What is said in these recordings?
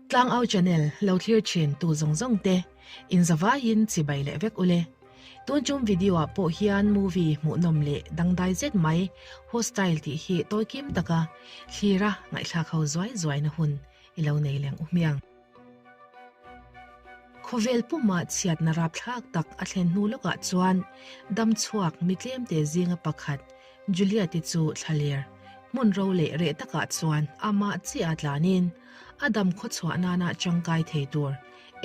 Tlangau channel lo thlir thin tu zawng zawng te in zavaiin chibai leh vek ule. Tun tum video ah pawh hian movie hmuhnawm leh dangdai zet mai Hostile tih hi tawikim taka thlira ngaihthlak ho zuai zuai na hun i lo nei leng u hmiang. Khawvel puma chhiatna rapthlak tak a thlen hnu lawkah chuan damchhuak mi tlemte zinga pakhat Juliet-i chu thlaler hmun ro leh reh takah chuan amah chiah a tlanin a dam khawchhuah nana tangkai thei tur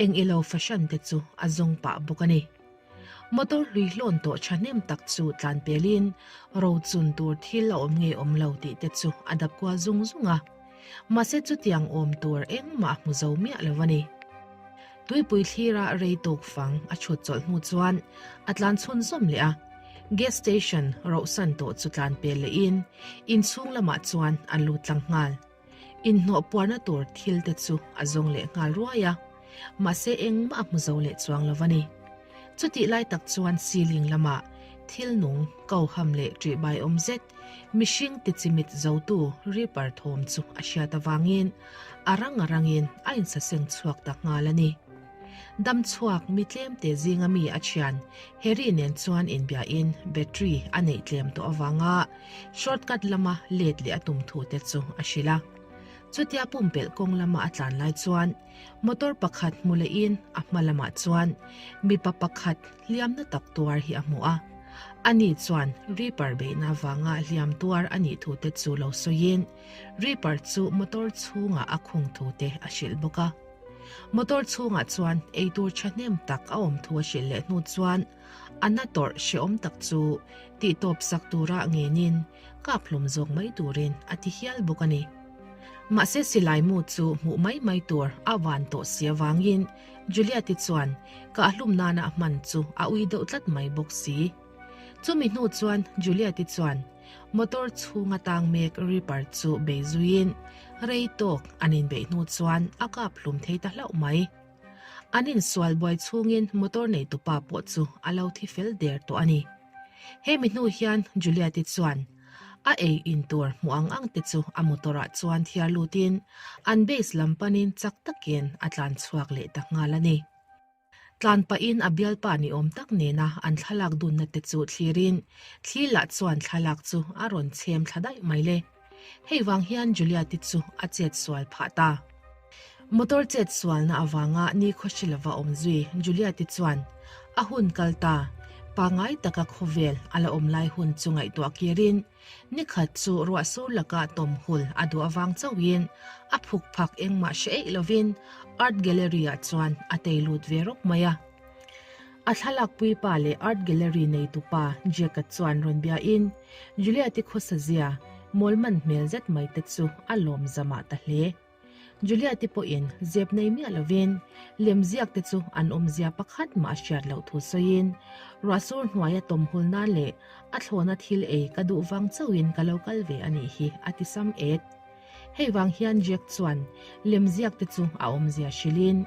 eng ilo fahran te chu a zawng pah bawk a ni. Motor hlui hlawn tawh thahnem tak chu tlan pelin rochun tur thil a awm nge awm lo tih te chu a dap kual zung zung a. Mahse chutiang awm tur engmah hmu zo miah lo a ni. Tuipui thlira rei tawk fang a chhut chawlh hnu chuan a tlan chhunzawm leh a, gas station rohsan tawh chu tlan pel lehin inchhung lamah chuan a lut tlang nghal. Inhnawh puarna tur thil te chu a zawng leh nghal ruai a, mahse engmah a hmu zo leh chuang lo a ni. Chutih lai tak chuan ceiling lamah thil nung ko ham leh ṭihbai awm zet mihring tichimit zotu Reaper thawm chu a hriat avangin a rang a rangin a insaseng chhuak ta nghal a ni. Dam chhuak mi tlemte zinga mi a thian Harry nen chuan inbiahin battery a neih tlem tawh avanga shortcut lama let leh a tum thu te chu a hrilh a. Chutia pumpelh kawng lama a tlan lai chuan motor pakhat hmu lehin a hma lamah chuan mipa pakhat hliamna tak tuar hi a hmu a. Ani chuan Reaper beihna avanga hliam tuar a nih thu te chu lo sawiin Reaper chu motor chhungah a khung thu te a hrilh bawk a. Motor chhungah chuan eitur thahnem tak a awm thu a hrilh leh hnu chuan a na tawrh hrehawm tak chu tihtawp sak tura ngenin kap hlum zawk mai turin a ti hial bawk a ni. Mahse silai mu chu hmuh mai mai tur a van tawh si avangin Juliet-i chuan kah hlum nana a hman chu a ui deuh tlat mai bawk si. Chumi hnu chuan Juliet-i chuan Motor chhunga tang mek Reaper chu bei zuiin rei tawk an inbeih hnu chuan a kap hlum thei ta hlauh mai. An insual buai chhungin motor neitupa pawh chu a lo thi fel der tawh a ni. Hemi hnu hian Juliet-i chuan a ei in tur hmuh ang ang te chu a motor ah chuan thiar lutin an base lam panin chak takin a tlan chhuak leh ta nghal a ni. Tlan pahin a bialpa ni awm tak nena an thlalak dunna te chu thlirin thli lah chuan thlalak chu a rawn chhem thla daih mai le. Hei vang hian Juliet-i chu a chet sual phah ta. Motor chet sualna avanga nikhaw hre lova awm zui Juliet-i chuan a hun kal ta, pangai taka khawvel a la awm lai hun chu ngaihtuah kirin Nikhat chu ruahsur laka tawm hul a duh avang chauhin a phuk phak engmah hre eih lovin Art Gallery-ah chuan a tei lut ve rawk mai a. A thlalakpui pa leh Art Gallery neitupa Jack-a chuan rawn biain Juliet-i khawsa zia mawlman hmel zet mai te chu a lawm zamah ta hle. Julia te pawhin zep nei miah lovin lemziak te chu an awmzia pakhat mah a hriat loh thu sawiin, Ruahsur hnuaia tawmhul nan leh a thlawna thil ei ka duh vang chauhin ka lo kal ve a nih hi a ti sam et. Hei vang hian Jack chuan lemziak te chu a awmzia hrilhin,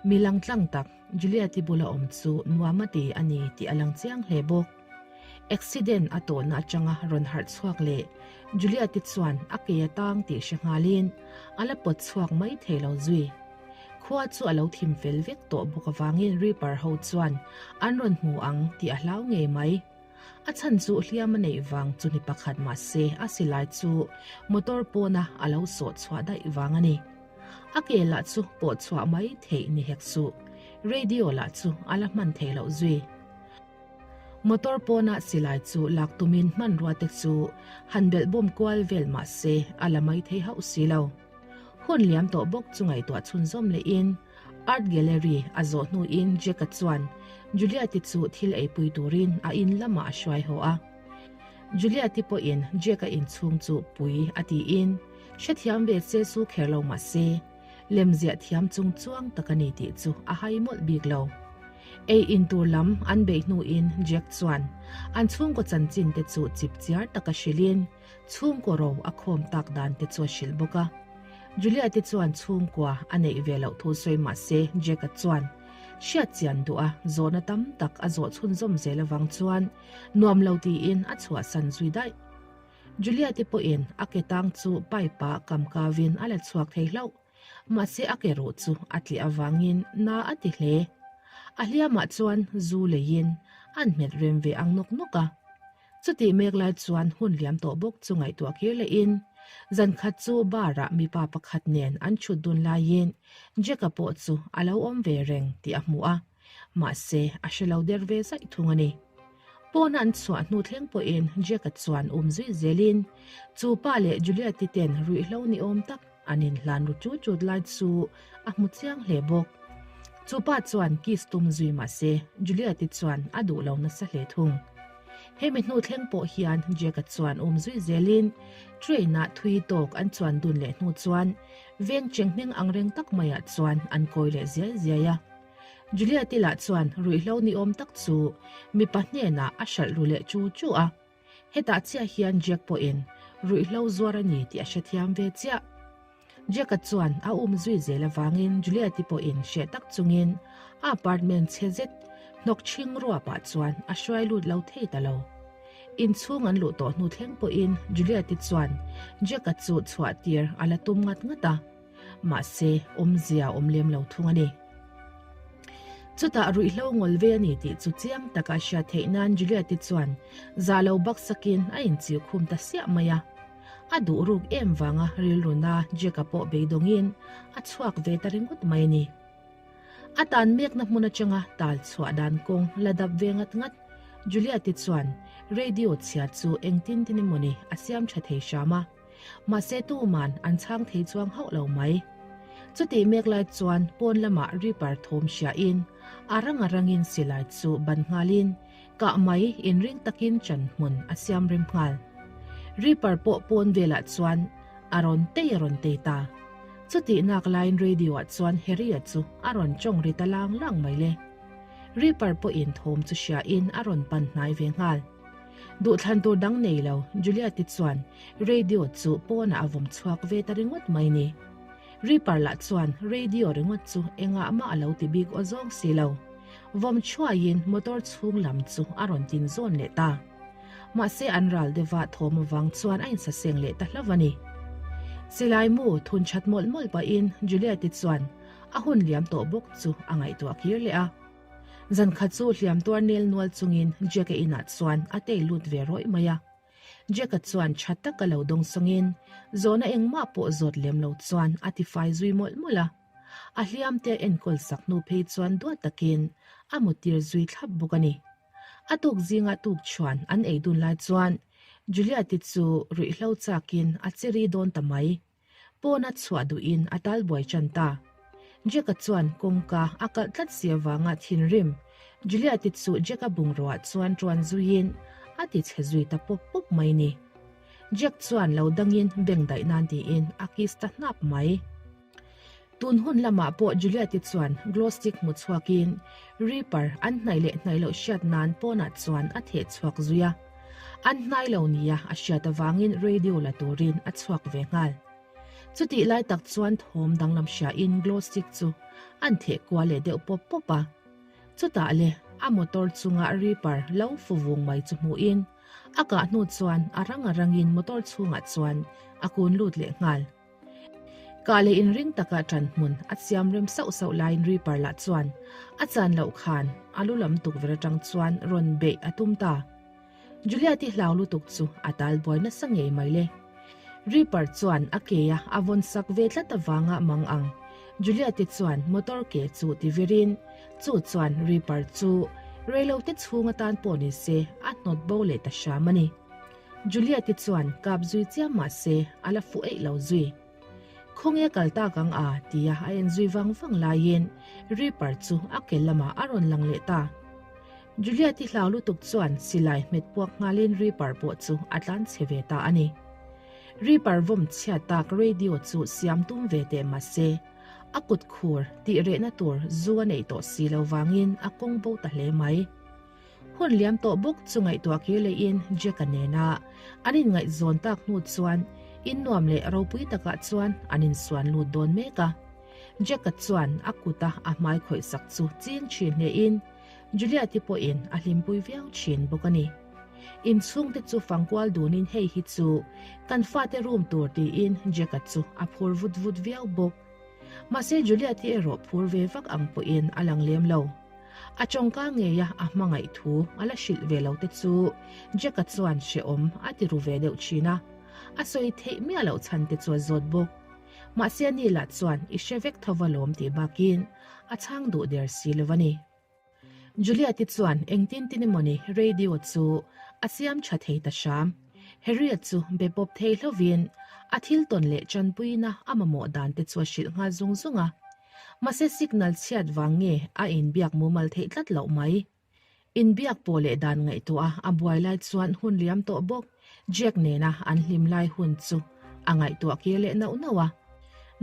Mi langtlang tak Julia te bula awm chu nuam a ti a ni tih a lang chiang hle bawk. Accident a tawhna atanga rawn harh chhuak leh Juliet-i chuan a ke a tang tih hre nghalin a la pawt chhuak mai thei lo zui. Khua chu a lo thim fel vek tawh bawk avangin Reaper ho chuan an rawn hmu ang tih a hlau ngei mai. A chhan chu hliam a neih vang chu ni pakhat mahse a silai chu motor pawna a lo sawh chhuah daih vang a ni. A ke lah chu pawh chhuah mai theih ni hek suh. Radio lah chu a la hman thei loh zui. Motor pawnah silai chu lak tumin hmanrua te chu han belh bawm kual vel mah se a la mai thei hauh si lo. Hun liam tawh bawk chu ngaihtuah chhunzawm lehin Art Gallery a zawh hnuin Jack-a chuan Juliet-i chu thil eipui turin a in lamah a hruai haw a. Juliet-i pawhin Jack-a inchhung chu pui a tiin hrethiam ve se su kher lo mah se Lemziah thiam chung chuang tak a ni tih chu a hai mawlh bik lo. Ei in tur lam an beih hnuin Jack chuan an chhungkaw chanchin te chu chip chiar taka hrilhin chhungkaw ro a khawm tak dan te chu a hrilh bawk a. Julia te chuan chhungkua a neih ve loh thu sawi mah se Jack-a chuan hriat chian duh a zawhna tam tak a zawh chhunzawm zel avang chuan nuam lo tiin a chhuahsan zui daih. Julia te pawhin a ke tang chu pipe-ah kam kavin a la chhuak thei hlauh. Mahse a ke ruh chu a tliah avangin na a ti hle. A hliamah chuan zu leiin an hmet rem ve ang nawk nawk a. Chutih mek lai chuan hun liam tawh bawk chu ngaihtuah kir lehin zan khat chu bar-ah mipa pakhat nen an chhut dun laiin Jack-a pawh chu a lo awm ve reng tih a hmu a, mahse a hre lo der ve zaih thung a ni. Pawna an chhuah hnu thleng pawhin Jack-a chuan um zui zelin chu pa leh Juliet-i ten ruihhlo ni awm tak an inhlan ru chut chut lai chu a hmu chiang hle bawk. Chu pa chuan kiss tum zui mah se Juliet-i chuan a duh lo nasa hle thung. Hemi hnu thleng pawh hian Jack-a chuan um zui zelin train-ah thui tawk an chuan dun leh hnu chuan veng cheng hming ang reng tak maiah chuan an kawi leh ziai ziai a. Juliet-i lah chuan ruihhlo ni awm tak chu mipa hnenah a hralh ru leh chu chu a. Hetah chiah hian Jack pawhin ruihhlo zuar a ni tih a hrethiam ve chiah. Jack-a chuan a um zui zel avangin Juliet-i pawhin hreh tak chungin a apartment chhe zet hnawk chhing ruapah chuan a hruai lut lo thei ta lo. Inchhung an luh tawh hnu thleng pawhin Juliet-i chuan Jack-a chu chhuah tir a la tum ngat ngat a. Mahse, awmzia awm lem lo thung a ni. Chutah ruihhlo ngawl ve a ni tih chu chiang taka hriat theih nan Juliet-i chuan zah lo baksakin a inchiu khum ta siah mai a. A duh ruk em vanga rilruna Jack-a pawh beidawngin a chhuak ve ta ringawt mai a ni. A tan mekna hmun atanga tal chhuah dan kawng la dap ve ngat ngat Juliet-i chuan radio chhia chu engtin tin emawni a siam tha thei hram a. Mahse tuman an chhang thei chuang hauh lo mai. Chutih mek lai chuan pawn lamah Reaper thawm hriain a rang a rangin silai chu ban nghalin kah mai inring takin chan hmun a siam rem nghal. Reaper pawh pawn velah chuan a rawn tei a rawn tei ta. Chutih nak laiin radio ah chuan Harry-a chu a rawn tawng ri ta lang lang mai le. Reaper pawhin thawm chu hriain a rawn pan hnai ve nghal. Duhthlan tur dang nei lo, Juliet-i chuan radio chu pawnah a vawm chhuak ve ta ringawt mai ni. Reaper lah chuan radio ringawt chu engah mah a lo ti bik aw zawng si lo. Vawm chhuaiin motor chhung lam chu a rawn tin zawn leh ta. Mahse an ral deuhva thawm avang chuan a insaseng leh ta hlauh a ni. Silai mu thun that mawlh mawlh pahin Juliet-i chuan a hun liam tawh bawk chu a ngaihtuah kir leh a. Zan khat chu hliam tuar nel nual chungin Jack-a inah chuan a tei lut ve rawih mai a. Jack-a chuan tha taka lo dawng sawngin zawhna engmah pawh zawt lem lo chuan a tifai zui mawlh mawlh a. A hliam te a enkawl sak hnu phei chuan duat takin a mutir zui thlap bawk a ni. A tuk zingah tuk chhuan an ei dun lai chuan Juliet-i chu ruihhlo chakin a chiri dawn ta mai. Pawna chhuah duhin a tal buai tan ta. Jack-a chuan kawngka a kalh tlat si avanga thinrim Juliet-i chu Jack-a bungraw-ah chuan ṭuan zuiin a ti chhe zui ta pawp pawp mai ni. Jack chuan lo dangin beng daih nan tiin a kiss ta hnap mai. Tun hun lamah pawh Juliet-i chuan glow stick hmu chhuakin Reaper an hnaih leh hnaih loh hriat nan pawnah chuan a theh chhuak zui a. An hnai lo nia a hriat avangin radio la turin a chhuak ve nghal. Chutih lai tak chuan thawm danglam hriain glow stick chu an theh kual leh deuh pawp pawp a. Chutah le a motor chunga Reaper lo fu vung mai chu hmuhin a kah hnu chuan a rang a rangin motor chhungah chuan a kun lut leh nghal. Kah leh inring taka ṭan hmun a siam rem sauh sauh laiin Reaper lah chuan a chan loh khan a lu lam tukverh aṭang chuan rawn beih a tum ta. Juliet-i hlau lutuk chu a tal buai nasa ngei mai le. Reaper chuan a ke a a vawn sak ve tlat avanga mang ang. Juliet-i chuan motor ke chu ti virin chu chuan Reaper chu reilote chhung atan pawh ni se a hnawt bo leh ta hram a ni. Juliet-i chuan kap zui chiam mah se a la fuh eih lo zui. Khawnge kal tak ang a? tia a en zui vang vang laiin Reaper chu a ke lamah a rawn lang leh ta. Juliet-i hlau lutuk chuan silai hmet puak nghalin Reaper pawh chu a tlan chhe ve ta a ni. Reaper vawm chhiat tak radio chu siam tum ve teh mah se a kut khur tih rehna tur zu a neih tawh si lo vangin a kawng bo ta hle mai. Hun liam tawh bawk chu ngaihtuah kir lehin Jack-a nena an inngaihzawn tak hnu chuan in nuam leh ropui takah chuan an insuan lut dawn mek a. Jack-a chuan a kuta a hmai khawih sak chu ching thin hlein Juliet-i pawhin a hlimpui viau thin bawk a ni. Inchhungte chu fangkual dunin hei hi chu kan fate room tur tiin Jack-a chu a phur vut vut viau bawk. Mahse Juliet-i erawh phur ve vak ang pawhin a lang lem lo. A tawngka ngeia a hmangaih thu a la hrilh ve lo te chu Jack-a chuan hrehawm a ti ru ve deuh thin a, a sawi theih miah loh chhan te chu a zawt bawk. Mahse ani lah chuan i hre vek tho va lawm tih bakin a chhang duh der si lo a ni. Juliet-i chuan engtin tin emawni radio chu a siam tha thei ta hram. Harriet chu be pawp thei hlovin a thil tawn leh tanpuina a mamawh dan te chu a hrilh nghal zung zung a. Mahse signal chhiat vang nge a inbiak mumal theih tlat loh mai. Inbiak pawh leh dan ngaihtuah a buai lai chuan hun liam tawh bawk Jack nena an hlim lai hun chu a ngaihtuah kir leh nauh nauh a.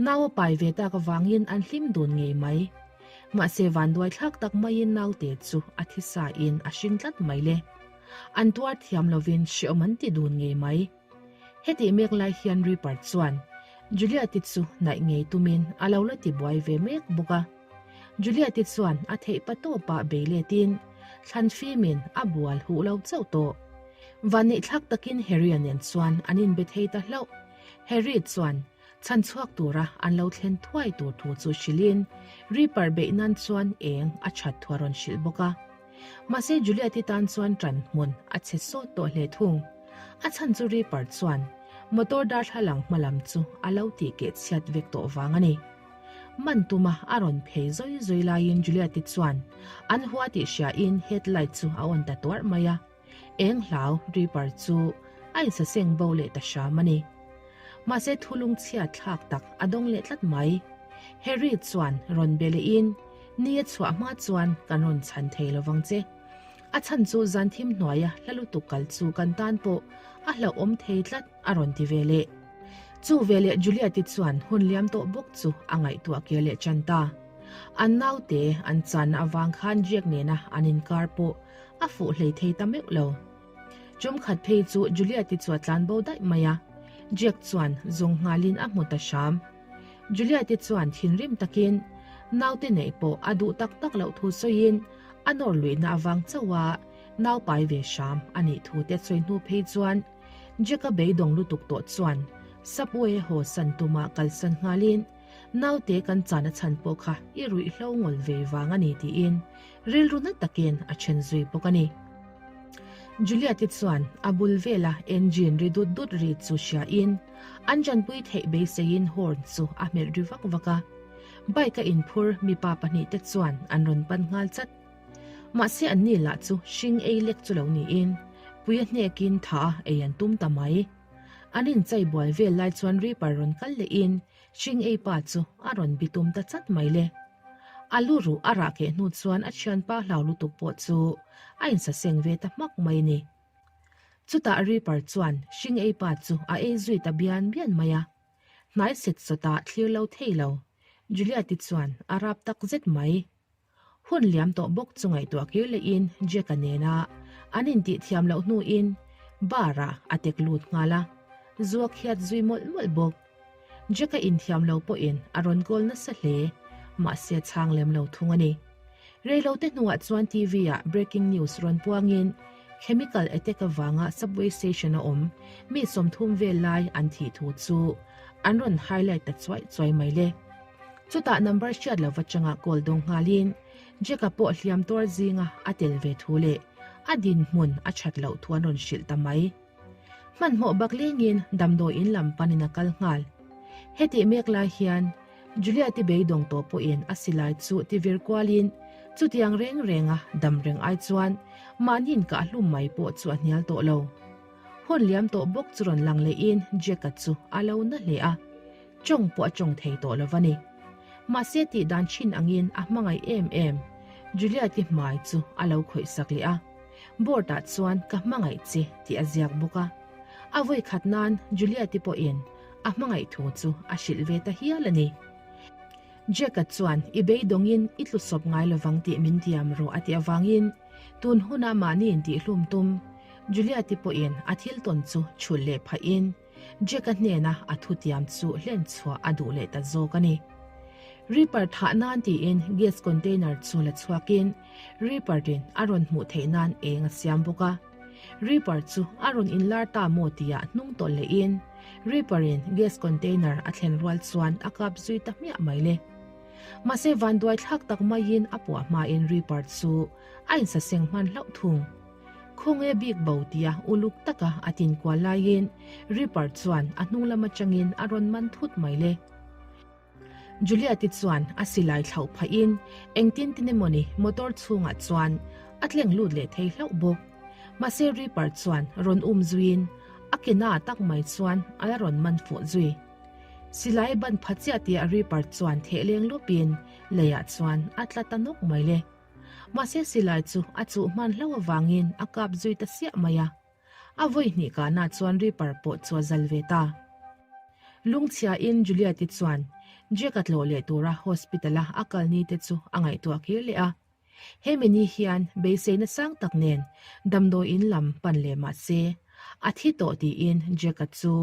Nau a pai ve tak avangin an hlim dun ngei mai. Mahse vanduai thlak tak maiin naute chu a thisa in a hring tlat mai le. An tuar thiam lovin hreawm an ti dun ngei mai. Hetih mek lai hian Ripper chuan Juliet-i chu hnaih ngei tumin a lo la ti buai ve mek bawk a. Juliet-i chuan a theih pa tawpah bei letin thlan fimin a bual huh lo chauh tawh. Vanneihthlak takin Harry-a nen chuan an inbe thei ta hlauh. Harry chuan chhan chhuak tura an lo thlen thuai tur thu chu hrilhin Ripper beih nan chuan eng a that thu a rawn hrilh bawk a. Mahse Juliet-i tan chuan ṭan hmun a chhe sawt tawh hle thung. A chhan chu Ripper chuan motor darthlalang hma lam chu a lo tih keh chhiat vek tawh vang a ni. Man tuma a rawn phei zawi zawi laiin Juliet-i chuan an hua tih hriain headlight chu a on ta tuarh mai a. Eng hlau Ripper chu a insaseng bo leh ta hram a ni. Mahse thulung chhiat thlak tak a dawng leh tlat mai. Harry chuan rawn be lehin, Ni a chhuah hma chuan kan rawn chhan thei lo vang che. A chhan chu zan thim hnuaia hla lutuk kal chu kan tan pawh a hlauhawm thei tlat a rawn ti ve leh. Chu veleh Juliet-i chuan hun liam tawh bawk chu a ngaihtuah kir leh tan ta. An naute an channa avang khan Jack nena an inkar pawh a fuh hlei thei ta meuh lo. Tum khat phei chu Juliet-i chu a tlan bo daih mai a, Jack chuan zawng nghalin a hmu ta hram. Juliet-i chuan thinrim takin naute neih pawh a duh tak tak loh thu sawiin a nawr luihna avang chauh a nau pai ve hram a nih thu te sawi hnu phei chuan Jack-a beidawng lutuk tawh chuan Subway a haw san tumah kalsan nghalin naute kan chan a chhan pawh kha i ruihhlo ngawl ve vang a ni tiin rilru na takin a then zui bawk a ni. Juliet-i chuan a bul vela engine ri dut dut ri chu hriain an tanpui theih beiseiin horn chu a hmelh ri vak vak a. Bike-a inphur mipa pahnihte chuan an rawn pan nghal chat. Mahse anni lah chu hring ei lek chu lo niin puia hnekin tha ei an tum ta mai. An inchai buai vel lai chuan Ripper rawn kal lehin hring ei pa chu a rawn bitum ta chat mai le. A lu ruh a rah keh hnu chuan a thianpa hlau lutuk pawh chu a insaseng ve ta hmak mai ni. Chutah Ripper chuan hring ei pa chu a ei zui ta bian bian mai a. Hnai set sawtah thlir lo thei lo, Juliet-i chuan a rap tak zet mai. Hun liam tawh bawk chu ngaihtuah kir lehin Jack-a nena an intih thiam loh hnuin bar-ah a tek lut nghal a, zu a khiat zui mawlh mawlh bawk. Jack-a inthiam lo pawhin a rawn kawl nasa hle, mahse a chhang lem lo thung a ni. Reilote hnuah chuan TV-ah breaking news rawn puangin chemical attack avanga subway station-a awm mi 30 vel lai an thih thu chu an rawn highlight ta chuai chuai mai le. Chutah number hriat lova changa call dawng nghalin Jack-a pawh hliam tuar zinga a tel ve thu leh a dinhmun a that loh thu an rawn hrilh ta mai. Hmanhmawh bak lengin damdawi in lam panin a kal nghal. Hetih mek lai hian Juliet-i beidawng tawh pawhin a silai chu ti vir kualin chutiang reng renga dam reng ai chuan mahniin kah hlum mai pawh chu a hnial tawh lo. Hun liam tawh bawk chu rawn lang lehin Jack-a chu a lo na hle a. Tawng pawh a tawng thei tawh lo va ni. Mahse tih dan thin angin a hmangaih em em. Juliet-i hmai chu a lo khawih sak leh a. Board ah chuan ka hmangaih che tih a ziak bawk a. A vawi khat nan Juliet-i pawhin a hmangaih thu chu a hrilh ve ta hial a ni. Jack-a chuan i beidawngin i tlusawp ngai lovang tih min tiam rawh a tih avangin tun huna mahni intihhlum tum Juliet-i pawhin a thil tawn chu chhulh leh phahin Jack-a hnena a thutiam chu hlen chhuah a duh leh ta zawk a ni. Reaper thah nan tiin gas container chu la chhuakin Reaper-in a rawn hmuh theih nan eng a siam bawk a. Reaper chu a rawn inlar ta maw tia hnung tawlh lehin. Reaper in gas container a thlen rual chuan a kap zui ta hmiah mai le. Mahse vanduai thlak tak maiin a puah hmain Reaper chu a insaseng hman hlauh thung. Khawnge bik bo tia uluk taka a tin kual laiin Reaper chuan a hnung lam atangin a rawn man thut mai le. Juliet-i chuan a silai thlauh phahin engtin tin emawni motor chhungah chuan a tleng lut leh thei hlauh bawk. Mahse Reaper chuan rawn um zuiin a ke na tak mai chuan a la rawn man fuh zui. Silai ban pha chiah tia Reaper chuan theh leng lupin leiah chuan a tla ta nawk mai le. Mahse silai chu a chuh hman hlauh avangin a kap zui ta siah mai a. A vawi hnih kahna chuan Reaper pawh chu a zal ve ta. Lungchhiain Juliet-i chuan Jack-a tlawh leh tura hospital-a a kal ni te chu a ngaihtuah kir leh a. Hemi ni hian beiseina sang tak nen damdawi in lam pan leh mah se, a thi tawh tiin Jack-a chu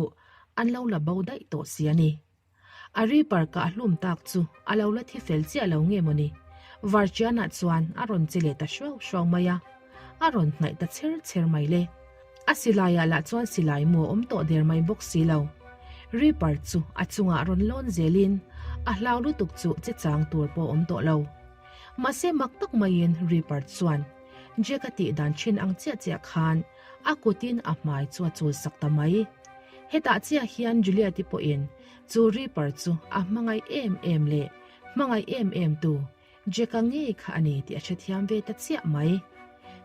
an lo la bo daih tawh si a ni. A Reaper kah hlum tak chu a lo la thi fel chiah lo nge mawni? Varchianah chuan a rawn che leh ta hruau hruau mai a, a rawn hnaih ta chher chher mai le. A silaiah lah chuan silai mu a awm tawh der mai bawk si lo. Reaper chu a chungah rawn lawn zelin a hlau lutuk chu che chang tur pawh a awm tawh lo. Mahse mak tak maiin Reaper chuan Jack a tih dan thin ang chiah chiah khan a kutin a hmai chu a chul sak ta mai. Hetah chiah hian Juliet-i pawhin chu Reaper chu a hmangaih em em leh hmangaih em em tu Jack-a ngei kha a ni tih a hrethiam ve ta chiah mai.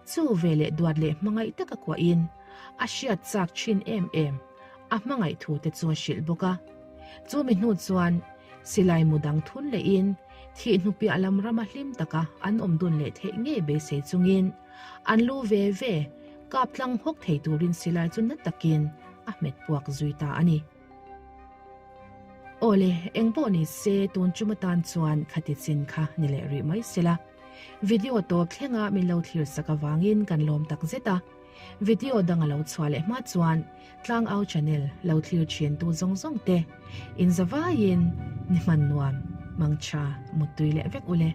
Chu ve leh duat leh hmangaih taka kuahin a hriat chak thin em em a hmangaih thu te chu a hrilh bawk a. Chu mi hnu chuan silai mu dang thun lehin thih hnupiah lam rama hlim taka an awm dun leh theih ngei beisei chungin an lu ve ve kap tlang hawk thei turin silai chu na takin a hmet puak zui ta a ni. Awle, eng pawh ni se tun chum atan chuan khati chin kha ni leh rih mai sela. Video tawp thlenga min lo thlir sak avangin kan lawm tak zet a. Video dang a lo chhuah leh hma chuan Tlangau channel lo thlir thin tu zawng zawng te in zavaiin ni hman nuam mangtha muttui leh vek ule.